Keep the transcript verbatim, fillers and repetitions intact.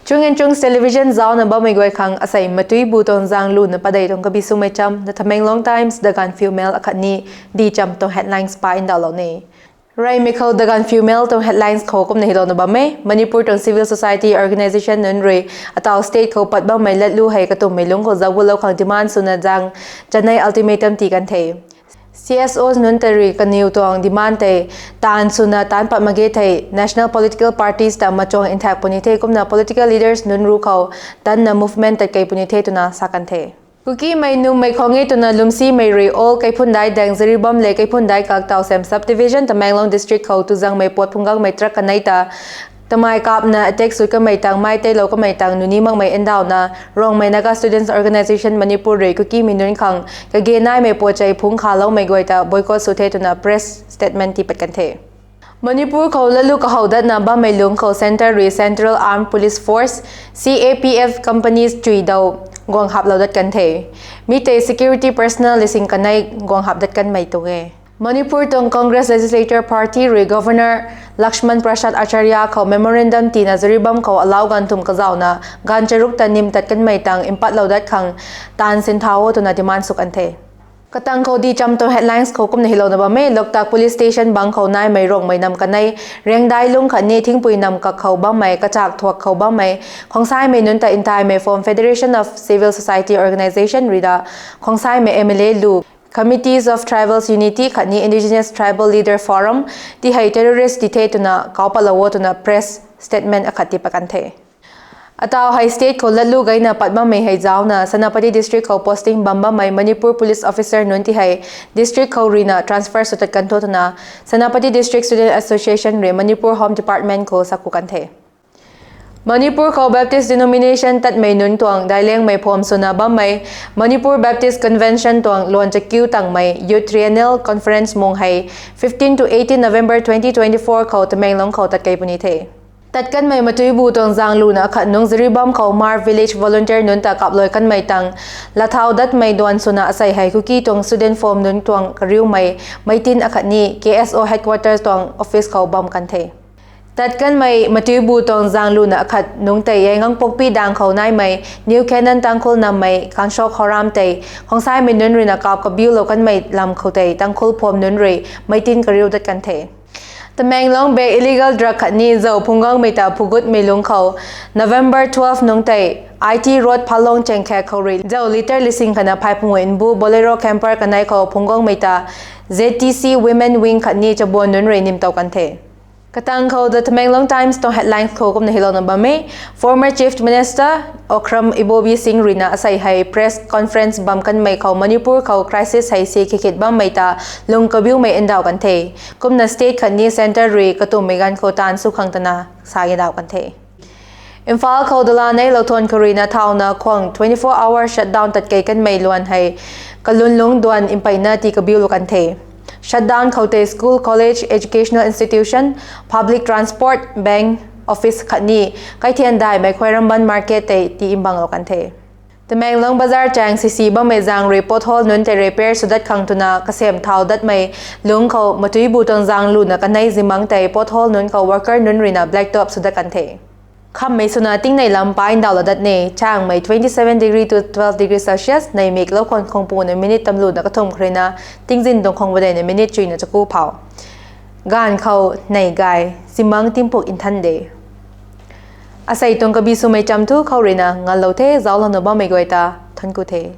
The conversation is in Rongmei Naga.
Chung and Chungs Television zaucna bammei guay khang asei matui bu tuang zaeng luna padei tuang kabi swmei cham, The Tamenglong Times, The Gaanphiu Mail akhatni Dichamv tuang headlines pa ndauhlou ni. Reymei khou The Gaanphiu Mail tuang headlines khou kumna hylouna bam e: Manipur tuang civil society organisation nunc rui ataw state khou pat bammei latlu hei katummei lungc khou zauc gutlou khang demand swna zaeng chanei ultimatum tii kan the. C S O nunc tei rui kaniw tuang demand tei taanv swna taanc pat mak ge thei national political parties ta machuang nthak puni the kumna political leaders nunc ruc khou tanna movement tat kei puni the twna sa kan the. Kukimei nummei khou nge twna lwmsimei rui Old Kaiphundai daeng Jiribam le Kaiphundai Kaktawsem subdivision, Tamenglong district khou tuzangmei puat phungc gangmei truck kanei ta tamei kapna attack sw kamei tang mei teilou kamei tang nuni makmei ndauhna Rongmei Naga Students Organisation Manipur rui Kukimei nunc khang kage naimei puat chei phungc khaloumei guay ta boycott sw the twna press statement tii pat kan the. Manipur khou latlu kahow datna bammei lungc khou centre rui Central Armed Police Force, C A P F companies chui daw guang haplou dat kan the. Mi tei security personnel lising kanei guang hap dat kanmei tuang e. Manipur tuang Congress Legislature Party rui Governor Lakshman Prasad Acharya khou memorandum tiina Jiribam khou alau ganv thum kazauhna ganv charuk ta nim tat kanmei tang mpatlou dat khang taanv sinthau o twna demand sw kan the. Katang khou Dichamv tuang headlines khou kumna hylouna bam e: Loktak Police Station bang khou naimei Rongmei nam kanei Riangdai lungc khatni Thingpui nam kak khou bammei kachak thuak khou bammei Khongsaimei nunc ta ntaimei form Federation of Civil Society Organisation rui da Khongsaimei M L A lu Committees of Tribals Unity khatni Indigenous Tribal Leader Forum ti hei terrorist ti the twna kau patlou o twna press statement akhat tii pat kan the. Ataw hei state khou latlu gayna pat bammei hei zaucna Senapati district khou posting bam bammei Manipur police officer nunc ti hei district khou ruina transfer sw tat kan tho twna Senapati District Student Association rui Manipur Home Department khou sakhu kan the. Manipur khou Baptist denomination tatmei nunc tuang dailengmei phom swna bammei Manipur Baptist Convention tuang luan chakiu tangmei Youth Triennial Conference mung hei fifteen to eighteen November twenty twenty-four khou Tamenglong khou tat kei puni the. Tat kanmei matui bu tuang zaeng luna akhat nungc Jiribam khou Hmar Village Volunteer nunc ta kaplou kanmei tang lathau datmei duan swna asei hei Kuki tuang student phom nunc tuang kariumei meitin akhatni K S O headquarters tuang office khou bam kan the. Tat kanmei matui bu tuang zaeng luna akhat nungc tei Yaingangpokpi daeng khou naimei New Canaan Tangkhul nammei Kangshok Horam tei Khongsaimei nunc ruina kap kabiulou kanmei lam khou tei Tangkhul phom nunc rui meitin kariu dat kan the. Tamenglong bek illegal drug khatni zau phungc gangmei ta phugutmei lungc khou November twelve nungc tei I T Road Phalong chengkhak khou rui zau litre lising khatna phay phungc nbu Bolero camper kanei khou phungc gangmei ta Z T C Women Wing khatni chabuan nunc rui nim tow kan the. Katang khou The Tamenglong Times tuang headlines khou kumna hylouna bam e: Former Chief Minister Okram Ibobi Singh ruina asei hei press conference bam kanmei khou Manipur khou crisis hei si khikit bammei ta lung kabiumei ndauh kan the. Kumna state khatni centre rui katummei ganv khou taanv sw khang twna sa ndauh kan the. Imphal khou dala neilou thuan khou ruina thauna khwang twenty-four hour shutdown tat kei kanmei luan hei kalun lungc duan mpeyna tii kabiulou kan the. Shutdown khou tei school, college, educational institution, public transport, bank, office khatni kaithian daihmei Khwairamband market tei tii mbanglou kan the. Tamenglong bazar chaeng sisi bammei zaeng rui pothole nunc tei repair sw dat khang twna kasem thau datmei lungc khou matui bu tuang zaeng luna kanei zimang tei pothole nunc khou worker nunc ruina blacktop sw dat kan the. Khammei swna tingnei lam pa ndauhlou dat ne. Changmei twenty-seven degree to twelve degree Celsius, neimik lou khwan khwangpuna minute tamluna kathumh khou ruina tingzin tuang khwang padeina minute chuina chaku phou. Gaanv khou nei gay, zimang timpuk nthan de. Asei tuang kabi swmei cham thu khou ruina nganlou the. Zauclouna bammei guay ta thank you the.